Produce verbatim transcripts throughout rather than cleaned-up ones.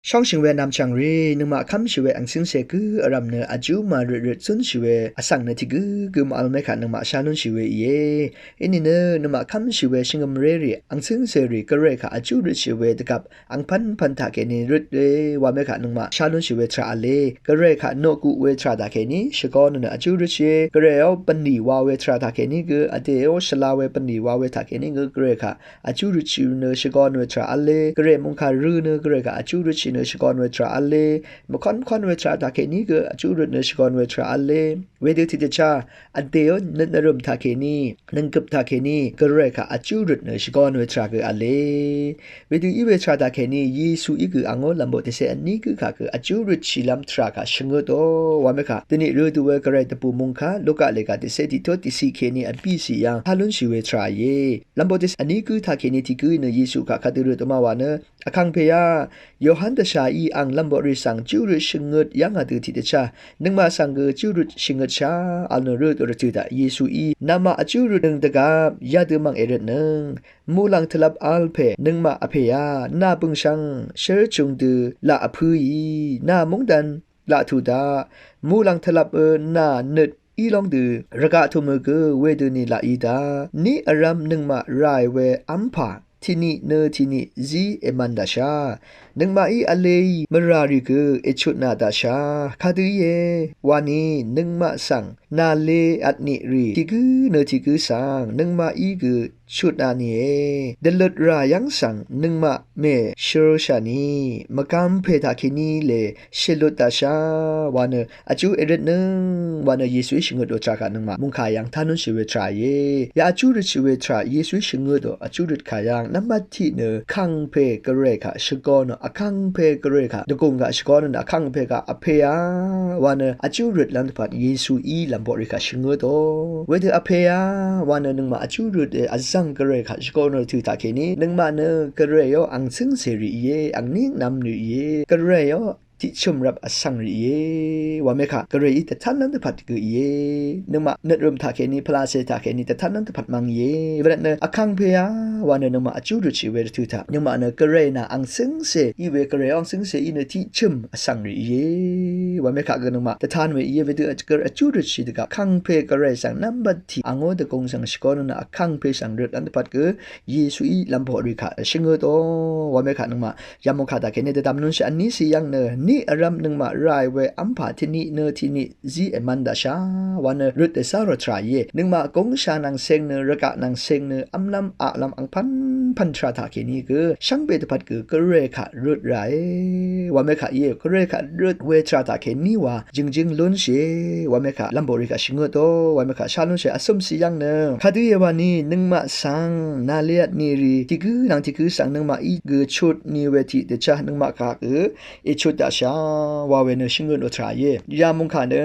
Chóngshø̀ng we nvmchv̀ngrì, nøngmaq kv́mshì we angcǿngcè gǿ vrv̀m nø vjú màrøtrøt zúnshì we vsvng nø tiq gǿ gø màvl mé kaq nøngmaq shá lúnshì we íe. Inìnø nøngmaq kv́mshì we shvngø̀mrérì, angcǿngcèrì, Gvray kaq vjú røtshì we dvgvp angpv́npv̀n taqkèní røt we wa mé kaq nøngmaq shá lúnshì we tvrà v̄le. Gvray kaq noqguq we tvrà taqkèní shvgō nø nø vjú røtshìe. Gvrayó bv̀nlì wa we tvrà taqkèní gø, vdèó shvla we bv̀nlì wa we taqkèní gø, Gvray kaq vjú røtshì nø shvgō we tvrà v̄le. Gvray mòngkà rø̄ nø Gvray kaq vjú røtshì nø shvgō we tvrà v̄le. Mvkv́nkv́n we tvrà taqkèní gø vjú røt nø shvgō we tvrà v̄le. Wedø tiqdvchá vdèó nøt nvrø̀m taqkèní, nònggøp taqkèní, Gvray kaq vjú røt nø shvgō we tvrà gø v̄le. Wedø í we tvrà taqkèní Yesuí gø angó lv̀mboq dvcé vní gǿ kaq gø vjú røtshìlv́m tvrà kaq shvngøtò wa mé kaq, dvnì rø̄ dø we Gvray dvbù mòngkà Luka lèga dvcé tiqtut tiqciq kèní vbíciq yv́ng shá lúnshì we tvrà íe. Lv̀mboq dvcé vní gǿ taqkèní tiq gǿ nø Yesu kaq kadø rø dvmá wa nø, Vkàngpè á, Yohan dvshàí ang lv̀mboqrì svng vjú røt shvngøt yv́ngà dø tiqdvchá nøngmaq svng gø vjú røt shvngøtshà vl nø rø dø rvtø̀ taq Yesuí, namaq vjú røtnøng dvgvp yadø mv̀ng èrøtnøng. Muqlàng tvlvp vl pè nøngmaq vpè á, nà bø̀ngshvng shérchung dø laq vpǿì, nà móngdan laq tuq daq. Muqlàng tvlvp ø nà nøt í lóng dø rvgaq tùmø gø wedøni laq í daq. Niq vrv̄m nøngmaq ràì we v́mpà tiqniq nø tiqniq zí èmvn daqshà. Nøngmaqí vlēí mvràrì gø èchutnà daqshà. Kadø íe wani nøngmaq svng nàle vtniqrì tiq gǿ nø tiq gǿ svng nøngmaqí gø chutnà nìe. Dvløt rà yv́ng svng nøngmaq mèshø̄shà ni, mvgvm pè taqkèní lè shèlut daqshà wa nø vjú èrøtnøng wa nø Yesuí shvngøtò tvrà kaq nøngmaq mòngkà yv́ng tá lúnshì we tvrà íe. Ya vjú røtshì we tvrà Yesuí shvngøtò vjú røt kà yv́ng nvmbat tiq nø Vkàngpè Gvray kaq shvgō nø, Vkàngpè Gvray kaq dvgùng kaq shvgō nø, Vkàngpè kaq vpè á wa nø vjú røtlv́m dvpvt Yesuí lv̀mboqrì kaq shvngøtò. Wedø vpè á wa nø nøngmaq vjú røt e, vzv̀ng Gvray kaq shvgō nø tø̀ taqkèní nøngmaq nø Gvrayó angcǿngcèrì íe, angníng nvmrì íe, Gvrayó tiqchø̀m rvp vsvng rì íe wa mé kaq Gvrayí dvtánlv́m dvpvt gø íe. Nøngmaq nøtrø̀m taqkèní, pvlacè taqkèní dvtánlv́m dvpvt mvng íe. Wervtnø Vkàngpè á wa nø nøngmaq vjú røtshì we rvtø̀ taq nøngmaq nø Gvray nà angcǿngcè í we, Gvrayó angcǿngcè í nø tiqchø̀m vsvng rì íe wa mé kaq gø nøngmaq dvtán we íe. Wedø vjú røtshì dvgvp Vkàngpè Gvray svng nvmbat tiq angó dvgùng svng shvgō nø nø Vkàngpè svng røtlv́m dvpvt gø Yesuí lv̀mboqrì kaq shvngøtò wa mé kaq nøngmaq yamung kaq taqkèní dvdvm lúnshì vní ciq yv́ng nø, niq vrv̄m nøngmaq ràì we v́mpà tiqniq nø tiqniq zí èmvn daqshà wa nø røt dvzá rò tvrà íe. Nøngmaq gúngshà nvng ceng nø, rvgaq nvng ceng nø, v́mlv́m aqlv́m angpv́npv̀n tvrà taqkèní gø shvngbe dvpvt gø Gvray kaq røt ràe wa mé kaq íe. Gvray kaq røt we tvrà taqkèní wa jø̀ngjǿng lúnshìe wa mé kaq lv̀mboqrì kaq shvngøtò wa mé kaq shá lúnshìe. Vcø̀m ciq yv́ng nø kadø íe wani nøngmaq svng nàle vtniqrì tiq gǿ nvng tiq gǿ svng nøngmaqí gø chut ni we tiqdvchá nøngmaq kaq gø èchut daqshà wa we nø shvngøtò tvrà íe. Yamung kaq nø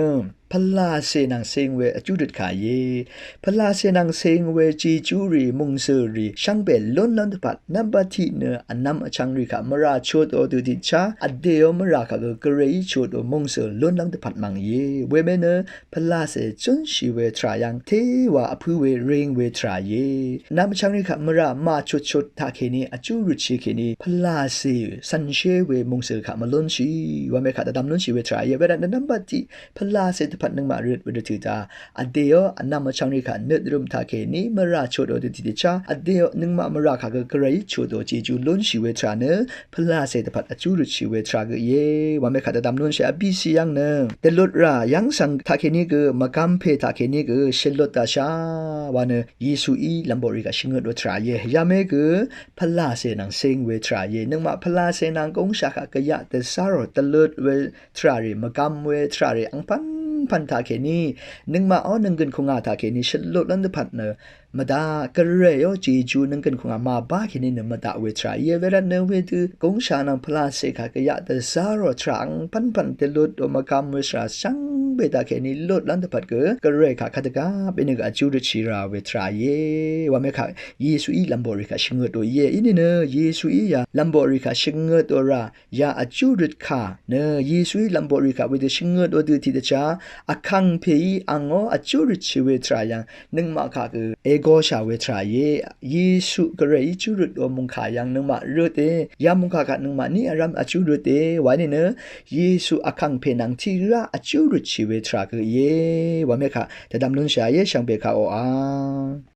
pvlacè nvng ceng we vjú røt kà íe. Pvlacè nvng ceng we jejúrì, mòngsø̀rì shvngbe lúnlv́m dvpvt nvmbat tiq nø vnvm vchvngrì kaq mvrà chutò dø tiqchá vdèó mvrà kaq gø Gvrayí chutò mòngsø̀r lúnlv́m dvpvt mvng íe. Wemé nø pvlacè zúnshì we tvrà yv́ng téwa vpǿ we ring we tvrà íe. Vnvm vchvngrì kaq mvrà màchutchut taqkèní vjú røtshì kèní pvlacè cv̀nshé we mòngsø̀r kaq mvlúnshì wa mé kaq dvdvm lúnshì we tvrà íe. Wervtnø nvmbat tiq pvlacè dvpvt nøngmaq røt we dvtø̀ taq vdèó vnvm vchvngrì kaq nøtrø̀m taqkèní mvrà chutò dø tiqdvchá vdèó nøngmaq mvrà kaq gø Gvrayí chutò jejú lúnshì we tvrà nø pvlacè dvpvt vjú røtshì we tvrà gø íe wa mé kaq dvdvm lúnshì. Vbíciq yv́ng nø dvlut rà yv́ng svng taqkèní gø, mvgvm pè taqkèní gø shèlut daqshà wa nø Yesuí lv̀mboqrì kaq shvngøtò tvrà íe. Yamé gø pvlacè nvng ceng we tvrà íe. Nøngmaq pvlacè nvng gúngshà kaq gvyaq dvzá rò dvlut we tvrà rì, mvgvm we tvrà rì angpv́npv̀n taqkèní nøngmaqó nònggø̀n kùngà taqkèní shvlutlv́m dvpvt nø mvdaq, Gvrayó jejú nònggø̀n kùngà màbá kèní nø mvdaq we tvrà íe. Wervtnø wedø gúngshà nvng pvlacè kaq gvyaq dvzá rò tvrà angpv́npv̀n dvlutò mvgvm we tvrà shvngbe taqkèní lutlv́m dvpvt gø Gvray kaq kadvgvp ínø gø vjú røtshì rà we tvrà íe wa mé kaq Yesuí lv̀mboqrì kaq shvngøtò íe. Inìnø Yesuí ya lv̀mboqrì kaq shvngøtò rà ya vjú røt kà nø Yesuí lv̀mboqrì kaq wedø shvngøtò dø tiqdvchá Vkàngpèí angó vjú røtshì we tvrà yv́ng nøngmaq kaq gø èg goshà we tvrà íe. Yesu Gvrayí júrøt dø mungkà yv̀ng nøngmaq røte, ya mungkà kaq nøngmaq ní vrv́m vjúrøte wa nìnø, Yesu vkàngpè nvng tiqrá vjúrøtshì we tvrà gø íe. Wa mekaq dvdvm lúnshà íe, shvngbe kaq oqà.